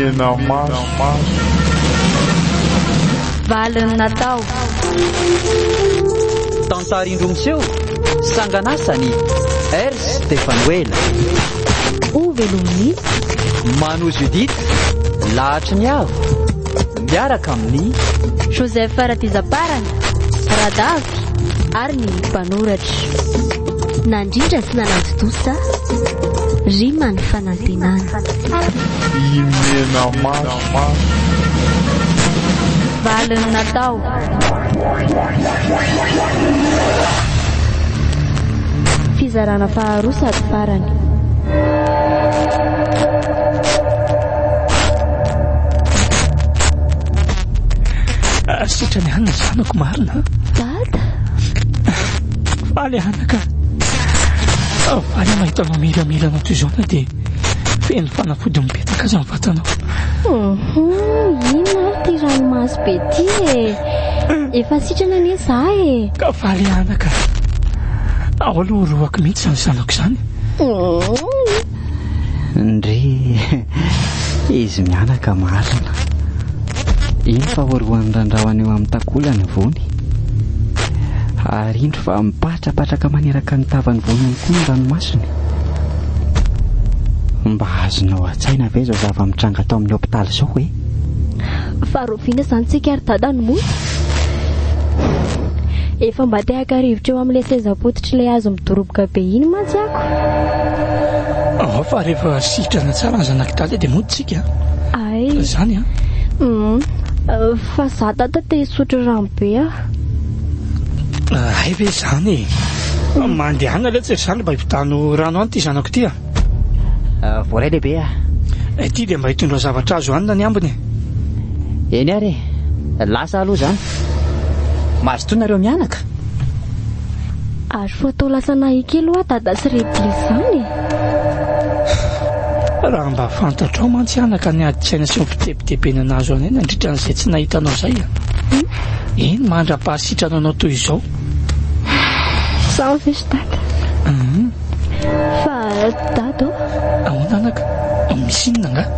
Imenamaso. Valiny natao. Tantara indroa miseho, sanganasany Ers Stefanoela. Ho velomin'i. Mano Judith, Lahatry ny Avo, miaraka amin'ny. Joseph Ratizaparana, Radavy ary ny mpanoratra. Nandrindra sy nanatontosa, Rima ny fanantenana. Imenamaso. Valiny natao. Fizarana faharoa sady farany. Ah, sitrany ihany ny zanako marina. Dada. Faly anaka. Ah, faly aho mahita anao miramirana toy izao na dia feno fanafody mipetaka aza ny vatanao. Inona ary ity ranomaso be ity e? Efa sitrana anie za e. Ka faly anaka. Ao aloha orohako mihitsy izany zanako izany. Ndry, izy mianaka marina. Iny fa orohan'ny randrahona eo amin'ny takolany vony. Ary indro fa mipatrapatraka maneraka ny tavan'ny vony ihany koa ny ranomasony. Mba azonao an-tsaina ve izao zava-mitranga tao amin'ny hopitaly izao e? Fa rahoviana izany tsika ry dada no mody? Efa mba te haka rivotra eo amin'ilay seza potitr'ilay hazo midoroboka be iny mantsy ako. Ao fa rehefa sitrana tsara ny zanak'i dada dia mody tsika. Ay. Izany an. Mm. Fa za dada te hisotro rano be aho. Hay ve izany e? Mandehana letsy ry zandry mba hividano rano any ity zanako ity a. Ah, voaray lehibe ah. Ity dia mba hitondra zavatra azo hanina ny ambiny e. Eny ary e. Lasa aloha izany. Mazotoa nareo mianaka. Ary fa toa lasa nahy kely hoa dada sy Rebily izany e. Raha mba fantatrao mantsy anaka ny adin-tsaina sy ny fitebitebena nahazo anay nandritra an'izay tsy nahitanao izay a. Eny mandra-pahasitrana anao toy izao. Izany ve ry dada? Fa dada ô. Ahoana anaka? Misy inona angaha?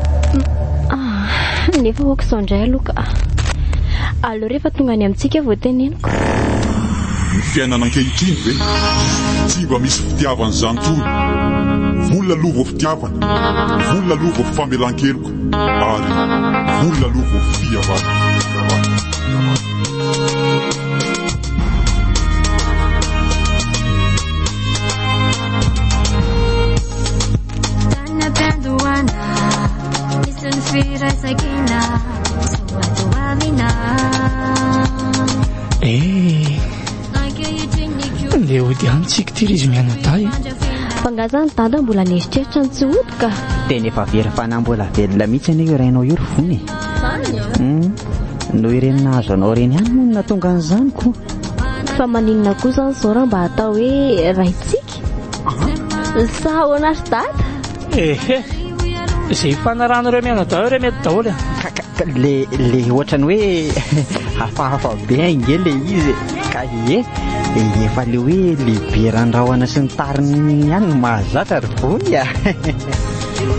Ah, nefa aok'izao indray aloha ka. Aleo rehefa tonga any amintsika vao teneniko. Ny fiainana ankehitriny ve? Tsy mba misy fitiavana izany intsony. Vola aloha vao fitiavana, vola aloha vao famelan-keloka, ary vola aloha vao fihavanana. Tany am-piandohana, nisy ny firaisankina, soatoavina. Eh, ndeha hody any tsika ity ry izy mianadahy. Fa nga zany dada mbola nieritreritra ny tsy hody ka. Tena efa very fanahy mbola velona mihitsy anie io rainao io ry vony e. Hmm, noho ireny nahazo anao ireny ihany moa no nahatonga an'izany ko. Fa maninona koa izany izao raha mba atao hoe raintsika? Sa ahoana ry dada? Ehe, izay ifanarahanareo mianadahy eo re mety daholo e. Ka, ka, ka, le, le ohatrany hoe hafahafa be ange le izy e. Ka ie, efa le hoe lehibe randrahona sy ny tariny ihany no mahazatra ry vony a.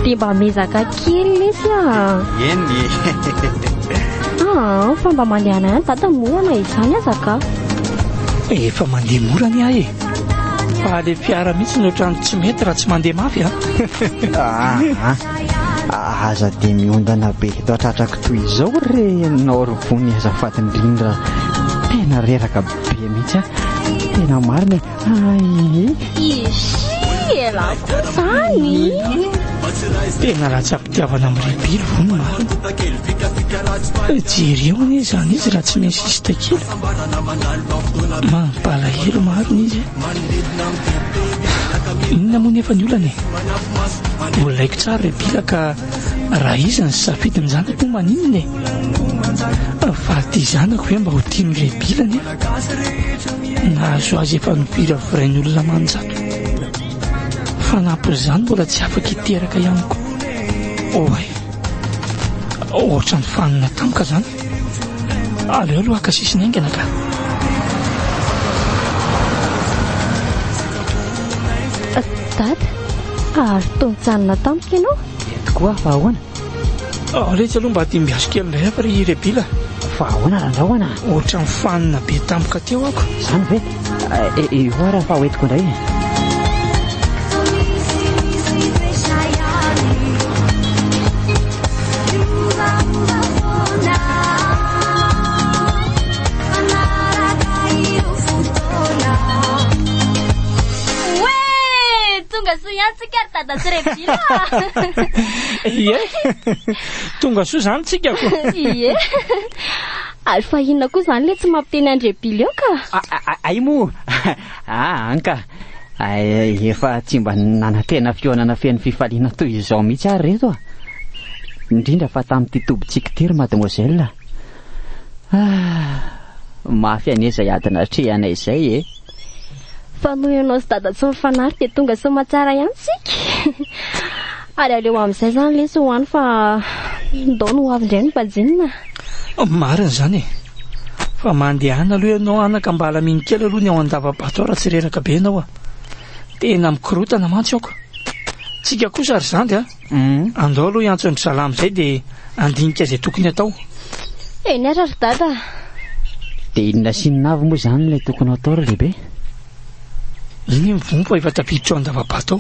Dia mba miezaka kely lesy a. Eny e. Ah, fa mba mandehana ihany dada mora na izany aza ka. Efa mandeha mora ny ahy e. Fa le fiara mihitsy no ohatran'ny tsy mety raha tsy mandeha mafy a. Ah, ah, aza dia miondana be eto an-tratrako toy izao re ianao ry vony azafady indrindra. Tena reraka be mihitsy aho. Tena marina e. Ay. Izy, elah koa zany. Tena latsa-pitiavana amin'i Rebily vo ny marina. Jereo anie izany izy raha tsy mi-insiste kely. Mampalahelo marina izy. Inona moa nefa ny olana e? Mbola haiko tsara Rebila ka raha izy ny safidy ny zanako moa maninona e? Fa ty zanako ve mba ho tian'i Rebila nefa? Nahazo azy efa noviravirain'ny olona aman-jato. Fanampin'izany mbola tsy afaka hiteraka ihany koa. Oay, ohatran'ny fanina tampoka izany. Aleo aloha haka sisiny haingana ka. Dada, ary toa nijanona tampoka ianao? Tokoa fa ahoana? Ao letsy aloha mba dimbiaso kely indray aho ry Rebila. Fa ahoana Randrahona? Ohatran'ny fanina be tampoka teo ako. Izany ve? Io ara fa hoentiko indray e. Tonga soa ihany tsika ry dada sy Rebila. Ie. Tonga soa izany tsika ko. Ie. Ary fa inona koa izany ilay tsy mampiteny an-dry Rebila eo ka? Ay moa. Ah, an ka. Efa tsy mba nanantena fihaonana feno fifaliana toy izao mihitsy aho ry reto a. Indrindra fa tamin'ity tobintsika ity ry mademoiselle. Ah, mafy anie izay ady natrehanay izay e. Fa noho ianao sy dada tsy mifanary dia tonga soamatsara ihany tsika. Ary aleo amin'izay izany lesy ho any fa ndao no ho avy indray ny banjinina. Marina izany e. Fa mandehana aloha ianao anaka mba alamino kely aloha ny ao an-dava-bato ao raha tsy reraka be ianao a. Tena mikorotana mantsy aoko. Tsika kosa ry zandry a. Andao aloha hiantso an-dry zalahy amin'izay dia handinika izay tokony hatao. Eny ary ry dada. Dia inona sy inona avy moa izany ilay tokony hatao ry lehibe? Iny mivompo fa efa tafiditra ao an-dava-bato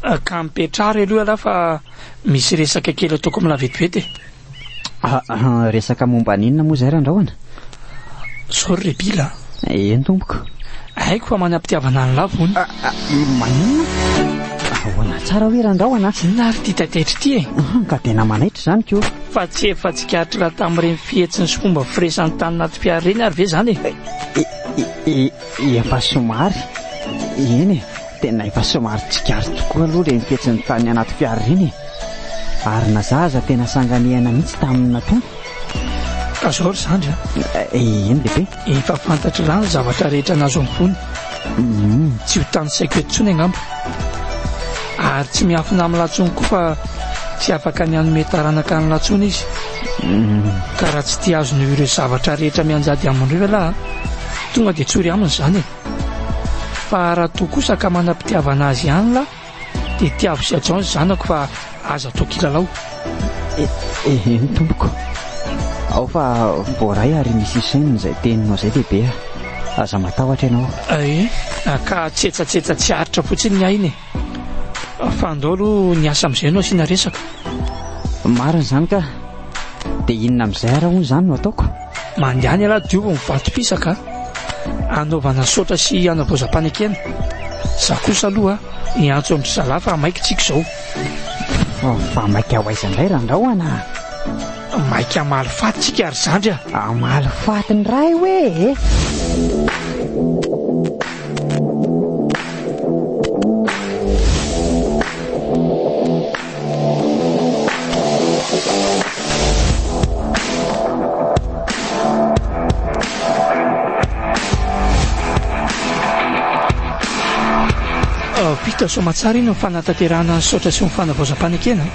ao. Ka mipetraha re aloha ialahy fa misy resaka kely ataoko amin'lah vetivety e. Ah, resaka momba ny inona moa izay Randrahona? Sorry ry Bila a. Eny tompoko. Haiko fa manam-pitiavana an'i Lavo hono. Ah, ah, maninona? Ahoana tsara hoe Randrahona? Inona ary ity taitaitra ity e? Ka tena manaitra izany ko. Fa tsy efa tsikaritry raha tamin'ireny fihetsiny sy fomba firesany tany anaty fiara ireny ary ve izany e? Efa somary. Eny e, tena efa somary tsikaritra tokoa aloha ireny fihetsiny tany anaty fiara ireny e. Ary na za aza tena sanganehana mihitsy tamin'ny nataony. Ka zao ry zandry a. Eny bebe. Efa fantatry lahy ny zavatra rehetra nahazo an'i Vony. Tsy ho tanisaiko eto intsony angamba. Ary tsy miafina amin'i lahy intsony koa fa tsy afaka ny hanome taranaka an'i lahy intsony izy. Ka raha tsy tia azy noho ireo zavatra rehetra mianjady aminy ireo ialahy a, tonga dia tsory aminy izany e. Fa raha toa kosa ka manam-pitiavana azy ihany lahy, Dia tiavo sy hajao ny zanako fa aza atao kilalao. Eny tompoko. Ao fa voaray ary misy isaina izay teninao izay lehibe a. Aza matahotra ianao. Ee, ka tsetsatsetsa tsy aritra fotsiny ny aina e. Fa andao aloha ny asa amin'izay no asiana resaka. Marina izany ka. Dia inona amin'izay ary hono izany no ataoko? Mandehana ialahy diovy ny vato fisaka a! Anaovana saotra sy hanavaozam-panekena. Za kosa aloha hiantso an-dry zalahy fa maika tsika izao. Fa maika ho aiza indray Randrahona a? Maika hamaly faty tsika ry zandry a! Hamaly faty indray hoe e? Vita soamatsara iny ny fanatanterahana ny saotra sy ny fanavaozam-panekena.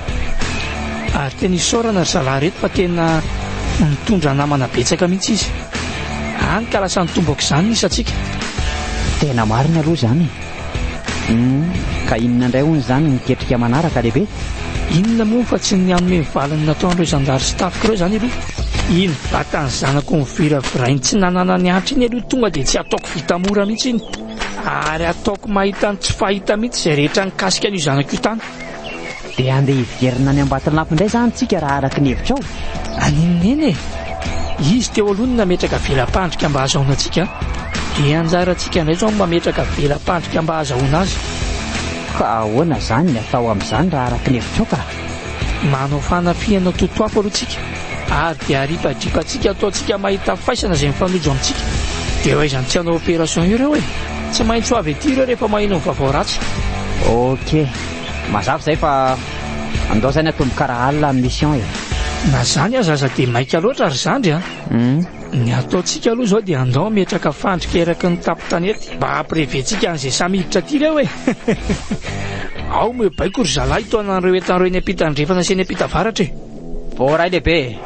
Ary tena isaorana ry zalahy ireto fa tena nitondra namana betsaka mihitsy izy. Hany ka lasa nitombo aok'izany ny isantsika. Tena marina aloha izany e. Humm, ka inona indray hono izany ny ketrika manaraka lehibe? Inona moa fa tsy ny hanome ny valiny nataon'ireo zandary sy tafika ireo izany aloha. Iny vatan'ny zanako niviravirainy tsy nananany antra iny aloha tonga dia tsy ataoko vita mora mihitsy iny. Ary ataoko mahita ny tsy fahita mihitsy izay rehetra nikasika an'io zanako io tany. Dia handeha hiverina any Ambatolampy indray izany tsika raha araka ny hevitrao? Haninona eny e! Izy teo aloha no nametraka vela-pandrika mba hahazahoana antsika, dia anjarantsika indray izao no mametraka vela-pandrika mba hahazahoana azy. Ka ahoana izany ny atao amin'izany raha araka ny hevitrao ka? Manao fanafihana totoafo aloha tsika, ary dia aripadripantsika ataontsika mahita faisana izay mifanojo amintsika. Dia ho aiza no tsy hanao opération io ireo e? Tsy maintsy ho avy aty ireo rehefa maheno ny vaovao ratsy. Ok. Mazava izay fa andao zany atomboka rahalina ny mission e. Na zany aza aza dia maika loatra ry zandry a. Ny ataontsika aloha izao dia andao hametraka fandrika eraky ny tampon-tanety mba hampireventsika an'izay samy hiditra aty ireo e. Ao omeo baiko ry zalahy hitaona an'ireo entana ireo eny ampita andrefana sy eny ampita avaratra e. Voaray lehibe e.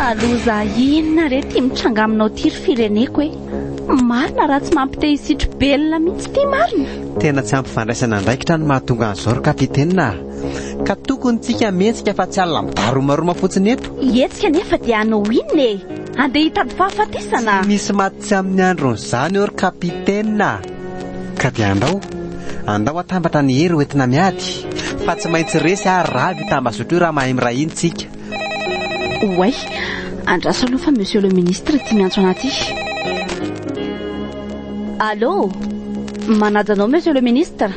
Fa loza inona re ity mitranga aminao ity ry fireneko e! Marina raha tsy mampite hisitri-belona mihitsy ity marina. Tena tsy ampy fandraisana andraikitra no mahatonga an'izao ry Capitaine a! Ka tokony tsika mihetsika fa tsy alina midaromaroma fotsiny eto. Hihetsika nefa dia hanao inona e? Handeha hitady fahafatesana? Tsy misy maty tsy amin'ny andron'izany eo ry Capitaine a! Ka dia andao, andao atambatra ny hery hoentina miady, fa tsy maintsy resy ary rava io tambazotra io raha mahay miray hina tsika. Oay, andraso aloha fa Monsieur le Ministre ity miantso anah ity. Allô, manaja anao Monsieur le Ministre.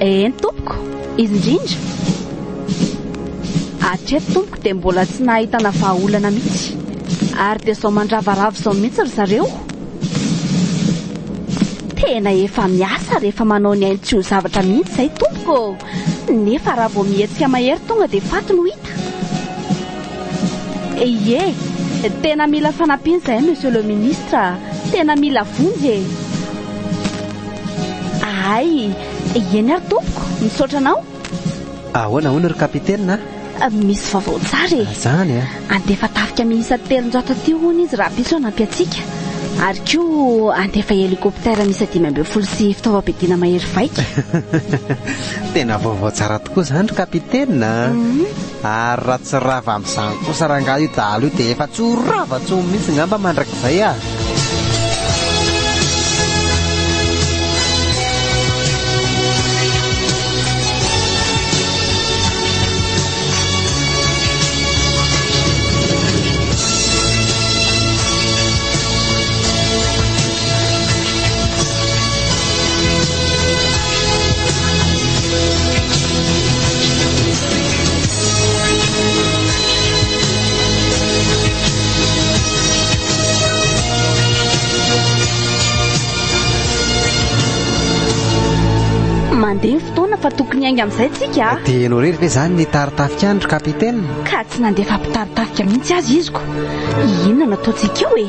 Eny tompoko, izy indrindra. Hatreto tompoko dia mbola tsy nahitana vahaolana mihitsy. Ary dia izao mandravarava izao mihitsy ry zareo. Tena efa miasa ary efa manao ny ainy tsy ho zavatra mihitsy izay tompoko ô! Nefa raha vao mihetsika mahery tonga dia faty no hita. Ie, tena mila fanampiana izahay Monsieur le Ministre a! Tena mila vonjy e! Hay, eny ary tompoko, misaotra anao. Ahoana hono ry Capitaine a? Misy vaovao tsara e! Zany a! Handefa tafika miisa 300 aty hono izy rahampitso hanampy antsika. Ary koa handefa hélicoptère miisa 15 sy fitaovam-piadiana mahery vaika. Tena vaovao tsara tokoa izany ry Capitaine a! Ary raha tsy rava amin'izany kosa rangahy io dahalo io dia efa tsy ho rava intsony mihitsy ngamba mandrakizay a! Mandeha ny fotoana fa tokony hiainga amin'izay tsika a! Dia ianao irery ve izany ny hitari-tafika any ry Capitaine? Ka tsy nandefa mpitari-tafika mihitsy aza izy ko! Inona no ataontsika eo e?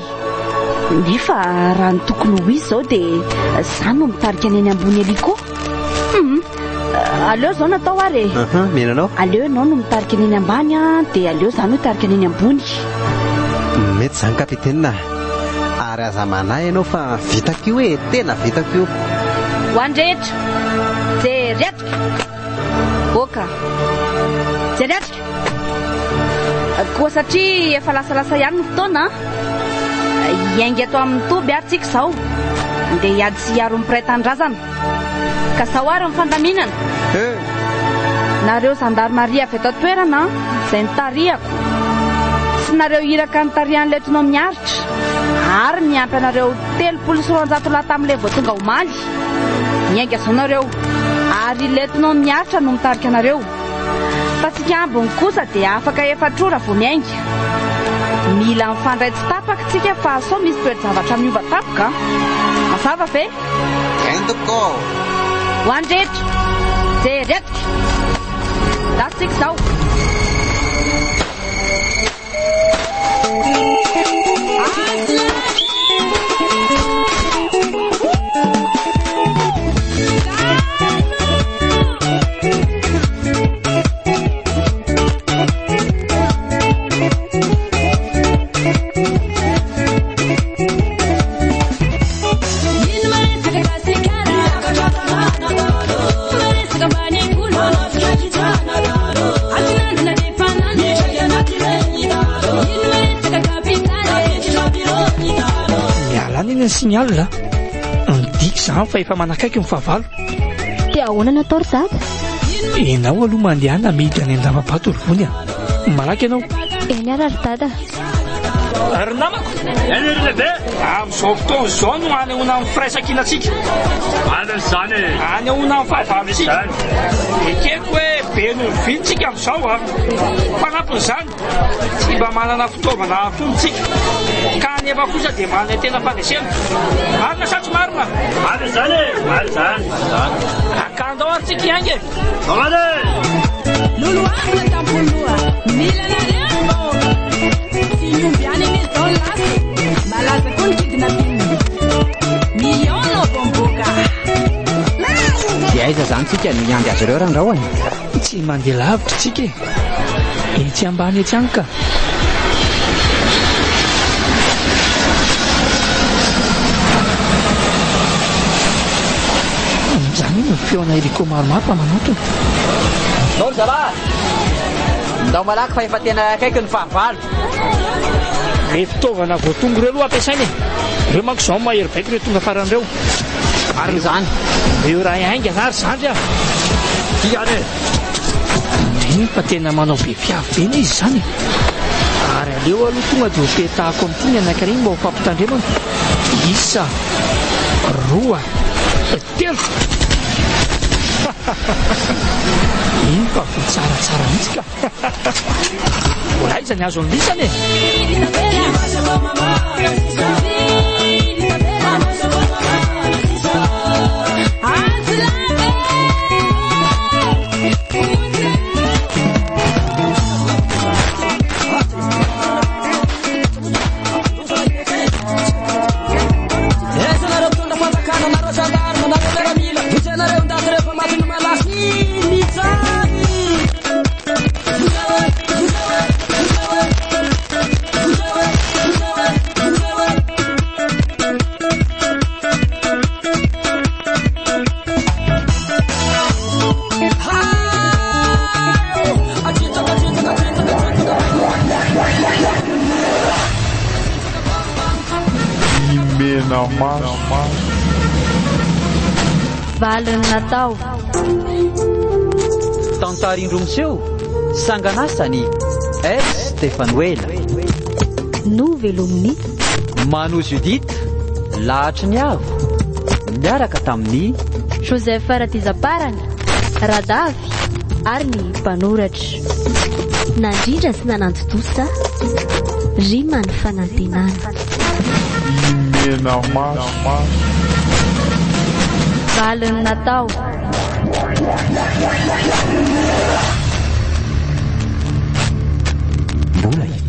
Nefa raha ny tokony ho izy izao dia za no mitarika ny eny ambony hélico. Hum, aleo izao no atao ary e. Uhum, mino anao. Aleo ianao no mitarika ny eny ambany an, dia aleo za no hitarika ny eny ambony. Mety izany capitaine a. Ary aza manahy ianao fa vitako io e, tena vitako io. Ho an'ny rehetra, jery atrika. Oka. Jery atrika. Koa satria efa lasalasa ihany ny fotoana, hiainga eto amin'ny toby ary tsika izao, dia hiady sy hiaro ny mpiray tanindrazana. Ka izao ary ny fandaminana. Nareo zandarimaria avy eto an-toerana izay nitarihako, sy nareo iraka nitarihan'ny letinao miaritra, ary miampy anareo 230 lahy tamin'ilay vao tonga omaly. Miainga izao nareo, ary letinao miaritra no mitarika anareo. Fa tsika ambiny kosa dia afaka efatr'ora vao miainga. Mila mifandray tsy tapaka tsika fa sao misy toe-javatra miova tampoka an! Mazava ve? Eny tompoko ô! Ho an'ny rehetra, jery atrika! Lasa tsika izao! Miala any ny signal a. Midika izany fa efa manakaiky ny fahavalo. Dia ahoana no atao ry dada? Ianao aloha mandehana amidy any an-dava-bato ry vony a. Malaky ianao. Eny ara ry dada. Ry namako, eny ry lehibe, amin'izao fotoana izao no hanehoana ny firaisankinantsika. Marina izany e. Hanehoana ny fahavalontsika. Ekeko hoe be noho ny viny tsika amin'izao a. Fanampin'izany, tsy mba manana fitaovana hahafony tsika. Ka nefa kosa dia manana tena fandresena. Marina sa tsy marina? Marina izany e, marina izany. Ka andao ary tsika hiainga e. Lolohavina tampoloha, mila anareo ny vahoaka. Tsy ny omby ihany anie izao no lasa, malaza koa ny kidnapping. Million no vao mivoaka. Dia aiza izany tsika no hiandry azy ireo randrahona? Tsy mandeha lavitra tsika e. Etsy ambany etsy ihany ka. Tamin'izany iny ny feona hélico maromaro fa manantona. Ndao ry zalahy! Ndao malaky fa efa tena akaiky ny fahavalo. Le fitaovana voatongo ireo aloha ampiasaina e! Ireo manko izao no mahery vaika ireo tonga farany ireo. Marina izany. Ireo iray haingana ary zandry a! Ty any e! Indrindra fa tena manao be fiavy be anie izy izany e! Ary aleo aloha tonga dia ho petahako amin'ity ny anankiray mba ho fampitandremana. Isa, roa, telo! Iny fa voa tsaratsara mihitsy ka! Mbola aiza ny azon'ny lisany e? Valiny natao. Tantara indroa miseho, sanganasany S. Stefanoela. Novelomin'i. Mano Judith, Lahatry ny Avo, niaraka tamin'i. Joseph Radizaparana, Radavy ary ny mpanoratra. Nandrindra sy nanantontosa, Rima ny fanantenana. Imenamaso. Valiny natao. Mbola.